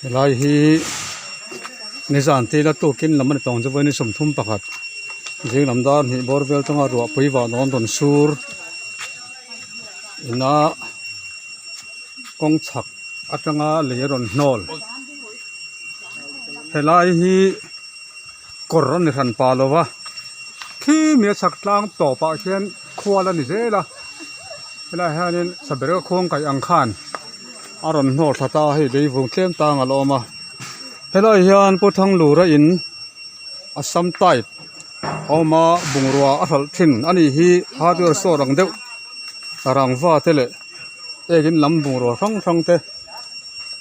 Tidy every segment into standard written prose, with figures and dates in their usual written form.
Helai hi nizan te ila tukin lam a ni tawng chu vawiin 31 zing lam dar hnih bawr vel tanga ruah pui vah dawn rawn sur ina kawng chhak atanga lei a rawn hnawl helai hi kawr a ni hran pah lo va khi mi a chhak tlang tawp ah khian khual a ni zel a helaiah hianin sabereka khuang kaih ang khan a rawn hnawh thla ta a hei lei vung tlem tang a la awm a helaiah hian pu Thanglura in Assam type a awm a bungrua a hralh thin a nih hi hardware store ang deuh rangva te leh egg in lam bungrua hrang hrang te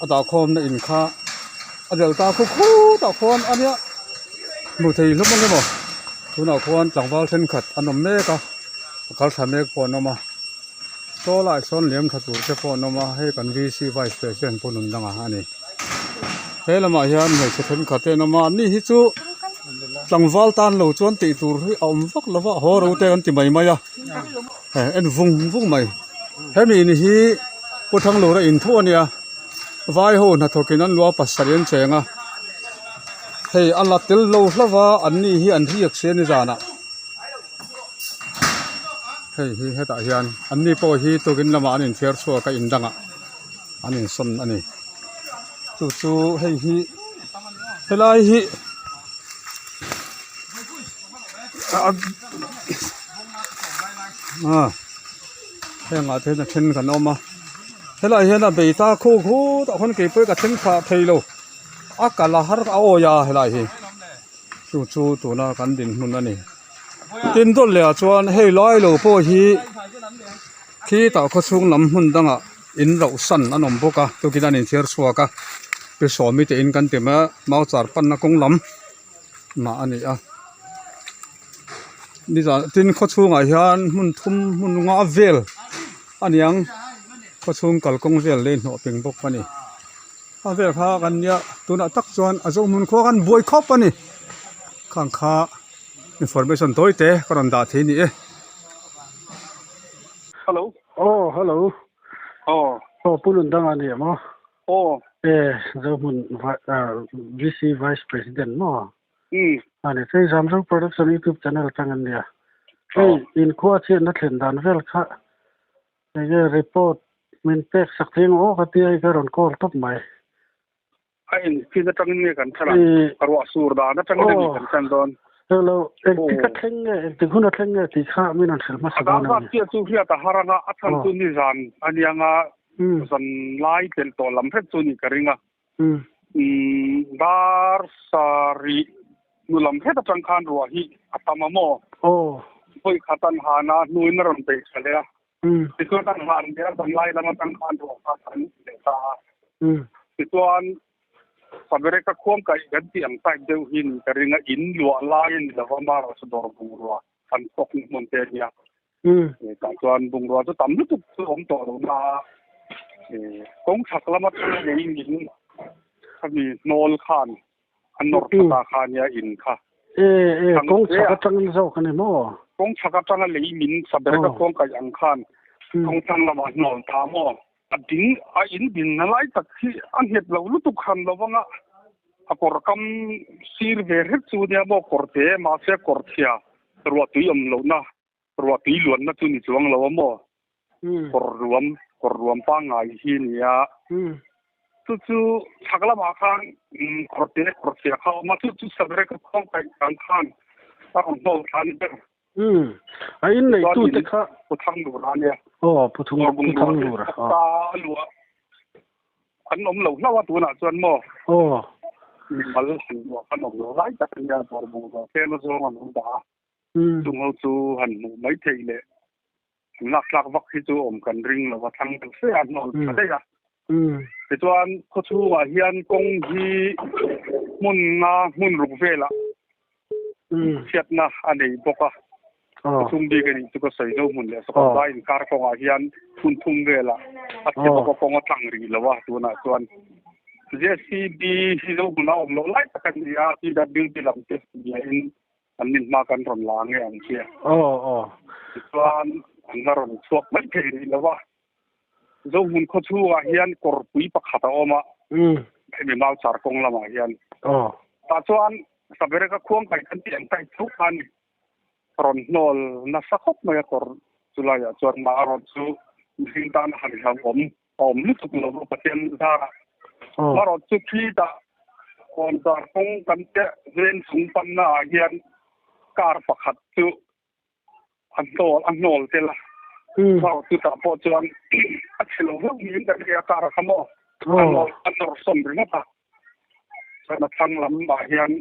a dah khawm na in kha a delh ta khu khut ah khuan a nia hmuh thei hlawm ang emaw tunah khuan tlangval thenkhat an awm mek a a kal tha mek pawh an awm a saw lai sawn liam tha tur te pawh an awm a hei kan V C vice president pawh nun dangah a ni he lamah hian hmeichhe thenkhat te an awm a an ni hi chu tlangval tan lo chuan tih tur hi a awm vak lo va haw ro te an ti mai mai a en vung vung mai hemi ni hi Pu Thanglura in tho a nia vai ho hnathawk in an luah pasarih an cheng a hei a la tel lo hlauh a an ni hi an riak si a ni zanah hei hi hetah hian an ni pawh hi tukin lamah an inthiar chhuak a in dangah an insawn a ni chu chu hei hi helai hi ah hengah te hian a then kan awm a helaiah hian a bei ta khu khut ah khuan keipawh hi ka thleng thlah thei lo a kal a har a awi a helai hi chu chu tuna kan dinhmun a ni tin dawt leh ah chuan hei lai lo pawh hi khitah khawchhung lam hmun dangah in rauh san an awm bawk a tukin an inthiar chhuak a pi sawmi te in kan ti mai a mau char panna kawng lam mah a ni a nizan tin khawchhungah hian hmun thum hmun nga vel a niang khawchhung kalkawng vel lei hnawh ping bawk a ni a vel kha kan nia tunah tak chuan a zo hmun khua khan buai khawp a ni khang kha information tawi te ka rawn dah thei a ni e. Hello. Oh hello. Oh. Oh Pu Lundanga a ni em aw? Aw. E, Zohmun VC Vice President maw? Umm. Ani chei Zamzo Production YouTube channel atang an nia. Hei inkhua chhiatna thlen dan vel kha enge report min pek sak thei ang aw ka tia hei ka rawn call tawp mai. A engtin atangin nge kan thlan ang? Ruah sur dan atangin a ni kan thlan dawn. Hello, engtik a thleng nge, engtik hun a thleng nge tih kha min rawn hrilh hmasa dawn a ni. A dang zat chiah chu hriat a har anga a chhan chu nizan a nia nga zan lai tel tawh lam hret chu ni ka ring a. Dar sarih hnu lam hret atang khan ruah hi a tam a maw? Vawi khat an han a, hnuin a rawn peih tha leh a. Tichuan an han leh a, zan lai lam atang khan ruah kha a tam leh ta a. Tichuan Sabereka khuang kaih kan tih ang type deuh hi ni ka ring a, in luah lai a ni lo va, Maros dawr bungrua an stock na hmun te a nia. Tah chuan bungrua chu tam lutuk chu awm tawh lo na a, kawng chhak lama thil nei min khami hnawl khan a nawr tha ta kha nia in kha. E e kawng chhak atangin zawk a ni maw? Kawng chhak atanga lei min Sabereka khuang kaih ang khan kawng thlang lamah hnawl ta maw? A ding a in din na lai tak hi a nghet lo lutuk han lo vang a, a kawr kam sir ve hret chu nia maw kawr te mahse kawr chhia ruahtui awm lohna ruahtui luanna chu ni chuang lo a maw kawr ruam kawr ruam pangngai hi nia chu chu chhak lamah khan kawr te kawr chhia kha a awm a chu chu sabereka khuang kaih dan khan a rawn hnawl thla a ni ber. Umm a in nei tu te kha. Pu Thanglura ania. Aw Pu Thung Pu Thanglura. Ta luah an awm lo hlauh a tunah chuan maw. Aw. Mimal han luah kan awm lo lai tak ania dawr bungrua tlem azawng an awm dah a. Chung ho chu han hmuh mai theih leh an lak tlak vak hi chu awm kan ring lo a thlang deuh fe a hnawl tha daih a. Tichuan khawchhungah hian kawng hi hmun nga hmun ruk velah chhiatna a nei bawk a. Khawchhung bik a nih chu ka sawi zo hmun leh sawkawt lai inkar kawngah hian hmun thum velah a chhe bawk a kawng a tlang rih lo a tunah chuan JCB hi zo hmun a awm loh lai tak a ni a PWD lam te biain an nin hma kan rawn la nge ang che. Tichuan an la rawn chhuak mai thei rih lo a. Zohmun khawchhungah hian kawrpui pakhat a awm a. Hemi mau char kawng lamah hian. Aw. Tah chuan Sabereka khuang kai kan tih ang tai tho khan rawn hnawl nasa khawp mai a kawr chulaiah chuan mah erawh chu mihring tan a han hlauhawm a awm lutuk lo a Pathian zarah. Aw. Erawh chu khitah kawnchar kawng kan teh veng chung panna ah hian car pakhat chu a hnawl a hnawl tel a. Erawh chutah pawh chuan a chhe lo viau niin ka hria car kha maw a hnawl a nawr sawn ringawt a. Chuan a thlang lamah hian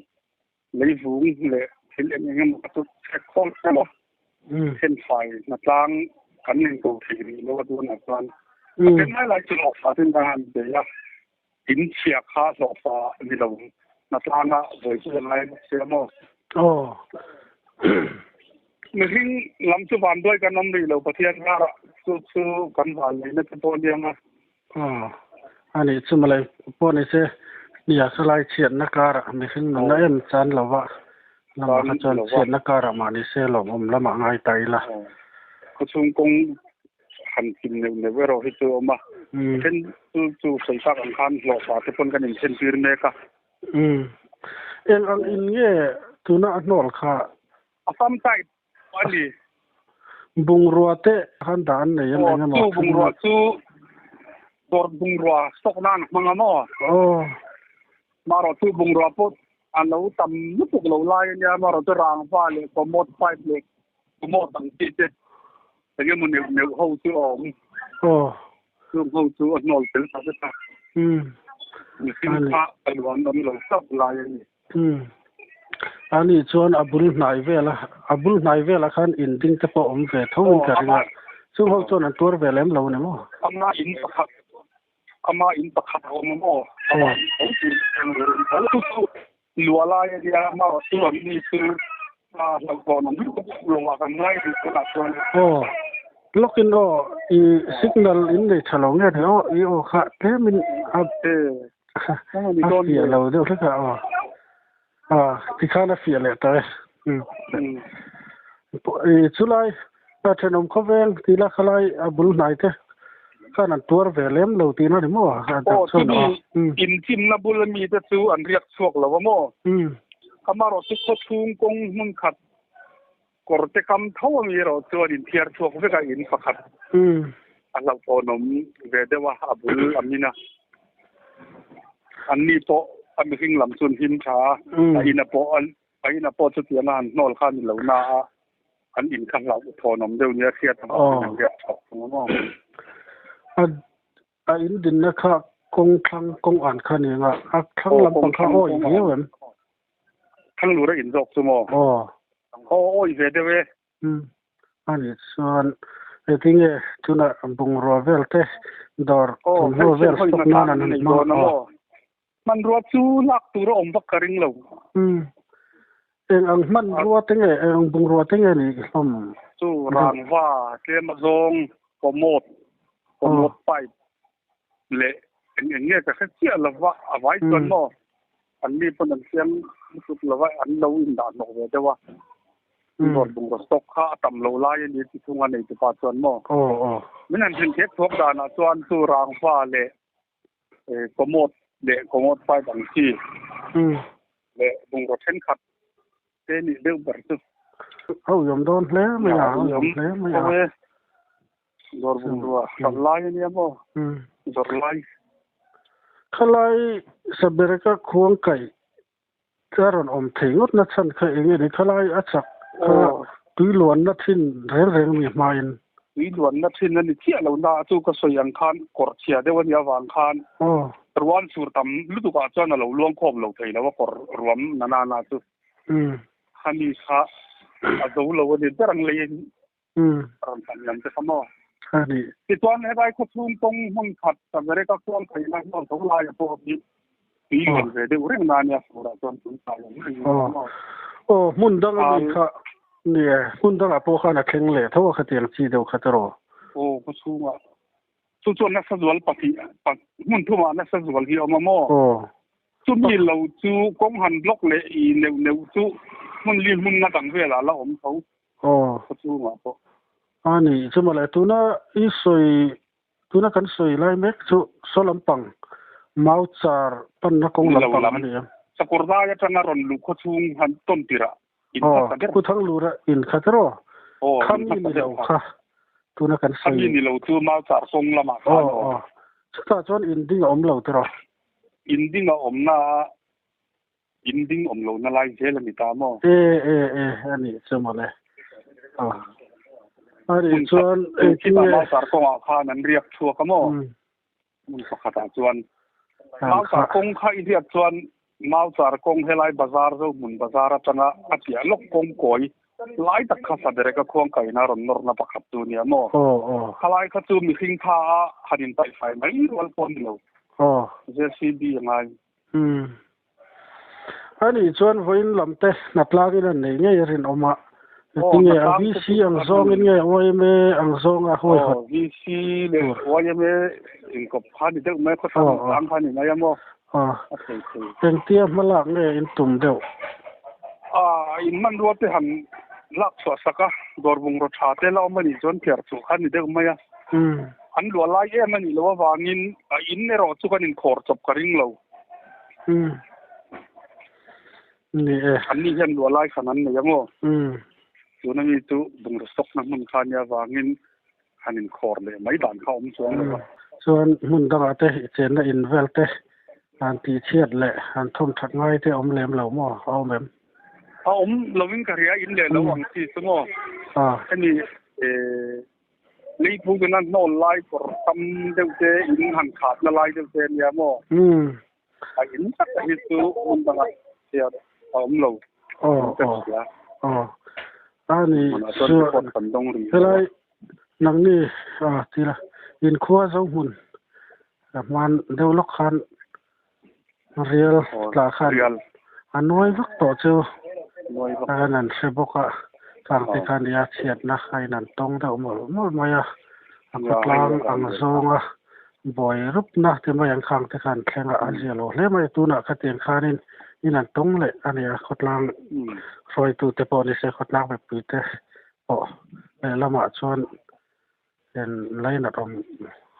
Leivung leh thil eng eng emaw chu chhek khawl emaw thenfai hnatlang kan inko thei rih lo a tunah chuan a then lai lai chu hlawhfa ten kan han bei a, in chhia kha hlawhfa ni lo hnatlanga vawi chu a ngai bawk sia maw. Aw. Mihring lam chu vanduai kan awm rih lo Pathian karah chu chu kan vanneihna te pawh aniang a. Aw, a nih chu malai pawh ni se, nia khalai chhiatna karah mihring nunna em chan lo va, lamah kha chuan chhiatna karah mah ni se lawmawm lamah ngai ta ila. Aw, khawchhung kawng han chim neuh neuh erawh hi chu a awm a, a then chu chu sawi tak ang khan hlawhfa te pawn kan inthentir mek a. Umm, eng ang in nge tuna a hnawl kha? A fam type a ni. Bungrua te khan dah an nei em eng emaw? Chu bungrua chu dawr bungrua stock nan a hmang a maw? Aw. Marawh chu bungrua pawh a lo tam lutuk lo lai a nia, marawh chu rangva leh commode pipe leh commode ang chi te eng emaw neuh neuh ho chu a awm. Aw. Chung ho chu a hnawl tel ta vek a. Umm. Mihring kha a luan awm lo hlauh lai a ni. Umm. Ani chuan a bul hnai vela, a bul hnai velah khan in ding te pawh awm ve tho in ka ring a. Chung ho chuan an tuar ve lem lo ni maw? Ama in pakhat, ama in pakhat a awm a maw? Ama in tho chu tho chu chu lua lai a nia, amarawh chu an ni chu hlauhthawn awm lutuk lo ah kan ngai rih tunah chuan. Aw, lawkin aw, i signal in nei tha lo nge ni aw, i aw kha tlemin a. A fiah lo deuh hlek a aw. A tikhan a fiah leh ta e. I chulai a thenawm khawveng tih la khalai a bul hnai te khan an tuar ve lem lo tihna ni maw? Aw chumi inchimna bul ami te chu an riak chhuak lo a maw? Amarawh chu khawchhung kawng hmun khat kawr te kam tho ami erawh chuan inthiar chhuak vek a in pakhat a hlauhthawnawm ve deuh a, a bul a min a. An ni pawh a mihring lam chu an him tha a, a in a pawh a in a pawh chutianga han hnawl kha a ni lo na a, an in kha hlauhthawnawm deuh nia hriat avangin an riak chhuak thung a maw. A in dinna kha kawng thlang kawng an kha ni anga a thlang lampang kha awi viau em? Thlang lura in zawk chu maw? Aw. Aw awi ve deuh e. Umm a nih chuan engtinge tunah bungrua vel te dawr thawmhnaw vel stock nan an han hmang a aw. Hmanrua chu lak tur a awm vak ka ring lo. Umm eng ang hmanrua te nge eng ang bungrua te nge ni hlawm? Chu rangva tlem azawng commode commode pipe leh eng eng nge ka hre chiah lova a vai chuan maw an mi pawn an siam lutuk lova an lo indah hnawk ve deuh a dawr bungraw stock kha a tam lo lai a ni ti chhunga nei tupa chuan maw min han hrilh thek thuak danah chuan chu rangva leh commode leh commode pipe ang chi leh bungraw thenkhat te nih deuh ber chu. A uiawm dawn hle mai a, a uiawm hle mai a. Dawr bungrua hralh lai a nia maw? Dawr lai. Khalai Sabereka khuang kaih a rawn awm thei ngawt na chhan kha eng nge ni? Khalai a chak kha tui luanna thin reng reng mi hmain. Tui luanna thin a ni chiah lo na chu ka sawi ang khan kawr chhia deuh a nih avang khan ruan sur tam lutukah chuan a lo luang khawm lo thei lo a kawr ruam na na na chu. Khami kha a zo lo a ni ber ang leiin rawn hlan lam te kha maw. Ani. Tichuan helai khawchhung kawng hmun khat Sabereka khuang theihna hnawl tho laia pawh hi tui lian ve deuh reng na nia furah chuan tui kai awm reng a maw. Aw hmun dang a ni kha ni e hmun dangah pawh khan a thleng leh tho a khatiang chi deuh kha tiraw. Aw khawchhungah chu chuan nasa zual pahnih hmun thumah nasa zual hi a awm a maw. Aw. Chumi lo chu kawng han block leh i neuh neuh chu hmun li hmunna dang velah la awm tho. Aw. Khawchhungah pawh. A ni, chu mawle tuna i sawi, tuna kan sawi lai mek chu saw lampang Mauchar panna kawng Ni lo lampang lam. a ni em? Sakawr dai atanga rawn luh khaw chhung han tawn tirh ah in Aw, hmasa ber. Pu Thanglura in kha tiraw? Aw, Khami in hmasa ni ber lo kha. kha tuna kan Khami sawi. ni lo chu Mauchar kawng lamah khan Aw, aw. aw. Chutah chuan in ding a awm lo tiraw? In ding a awmna ah in ding awm lohna lai zel a ni ta maw? E, e, e, a nih chu mawle. Aw. A nih chuan engtin Khitah nge? Mauchar kawngah khan an riak chhuak a maw? Hmun pakhatah chuan Mauchar kawng kha i hriat chuan Mauchar kawng helai bazar Zohmun bazar atanga a piah lawk kawng kawi lai tak kha Sabereka khuang kaina rawn nawrna pakhat chu nia maw? Khalai kha chu mihring tha a han inpaihfai mai rual pawh a ni lo. JCB a ngai. A nih chuan vawiin lam te hnatlangin an nei ngei a rinawm a, tinge a VC ang zawngin nge yma ang zawnga huaihawt Aw, VC leh yma inkawp kha ni deuh mai, khawthlang tlang kha ni mai a maw? Aw, A thei thei. Engtia hmalak nge in tum deuh? A, in hmanrua te han lak chhuah sak a, dawr bungraw tha te la awm a nih chuan phiar chhuah kha ni deuh mai a. An luah lai em a nih loh avangin a in erawh chu kan inkhawr chawp ka ring lo. Umm. Ni e. An ni hian luah lai khan an nei ang aw. Umm. Tuna mi chu bungraw stock na hmun kha nia vangin han inkhawr leh mai dan kha awm chuang lo a. Chuan hmun dangah te i chenna in vel te han tih chhiat leh han thawm that ngai te awm lem lo maw a awm em? A awm lovin ka hria in leh lo ang chi chu maw. Hemi eh Leipui tuna hnawl lai kawr tam deuh te in han khatna lai deuh te ania maw? A in tak hi chu hmun danga chhiar a awm lo. Aw aw aw a ni chuan report kan dawng rih lo a. Helai nangni a tila inkhua zo hmun hman deuh lawk khan Rial tla khan a nuai vak tawh chu an an hre bawk a, khang te kha nia chhiatna a in an tawng deuh mawlh mawlh mai a, a khawtlang ang zawnga buai rupna ti mai ang khang te khan thleng a, a zia lo hle mai a, tunah khatiang khanin in an tawng leh a nia, khawtlang hruaitute pawh ni se khawtlang mipuite pawh lehlamah chuan En lainat awm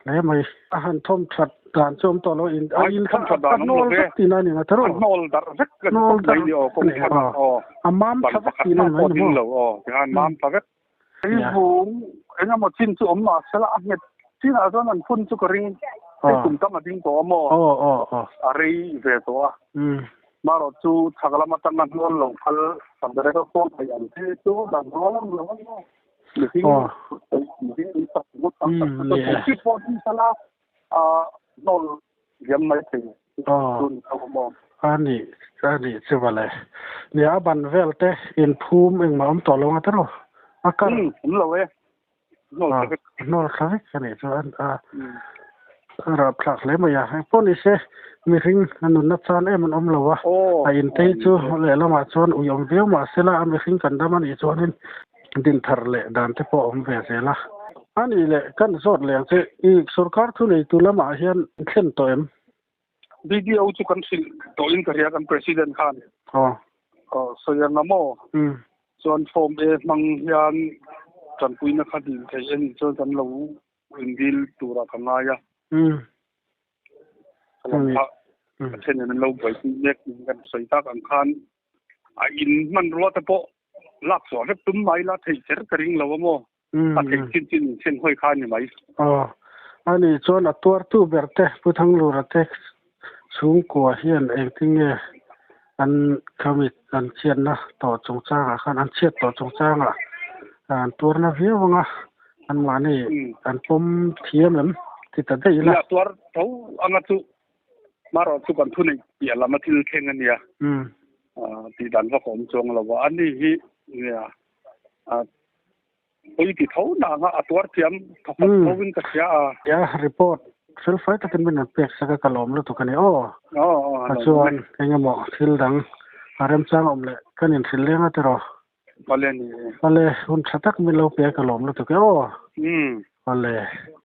hle mai. A han thawm that dan chu awm tawh lo in a in kha a hnawl vek tihna a ni nga tawrh A hnawl darh vek a ni tawp mai ni aw kawng khat aw a mam tha vek tihna a ni mai ni maw aw tikhan mam tha vek Eivung eng emaw chin chu awm mah sela a nghet chinah chuan an phun chu ka ring hei kum tam a ding tawh a maw a rei ve tawh a marawh chu chhak lam atanga hnawl lo phal Sabereka khuang thei ang chi chu dan rual ang lo a ni maw. A nih a nih chu vale. Nia a ban vel te in phum engmah awm tawh lo nga tiraw? A kar. Awm lo e. Hnawl thla vek a nih chu a rapthlak hle mai a. Engpawh ni se mihring a nunna chan em an awm lo a, a intei chu lehlamah chuan ui awm viau mah sela a mihring kan dam a nih chuanin din thar leh dan te pawh a awm ve zel a. A nih leh kan zawt leh ang che, i sorkar thuneitu lamah hian thlen tawh em? BDO chu kan hrilh tawhin ka hria kan President khan. Aw. Aw, sawi ang a maw? Chuan Form A hmang hian tanpuina kha dil theih a nih chuan kan lo indil turah ka ngai a. Ka lam kha ka then in an lo buaipui mek niin kan sawi tak ang khan a in hmanrua te pawh lak chhuah vek tum mai la theih kher ka ring lo a maw? A theih chin chin in chen hawi kha a ni mai. Aw, a nih chuan a tuartu ber te Pu Thanglura te chhungkua hian engtin nge an khami an chhiatna tawh chungchangah khan an chhiat tawh chungchangah an tuarna viau ang a, anmahni an pawm thiam em ti ta daih ila. Nia tuar tho anga chu marawh chu kan thuneih piah lam a thil thleng a nia. Tih dan vak a awm chuang lo a, ani hi nia Pui ti tho na anga a tuar thiam thawkhat tho in ka hria a. Tia report fel fai takin min rawn pek sak a ka lawm lutuk a ni aw. Aw A chuan eng emaw thil dang a remchang awm leh kan inhrilh leng a tiraw. Awle ni. Awle hun tha tak min lo pe a ka lawm lutuk e aw. Umm. Awle.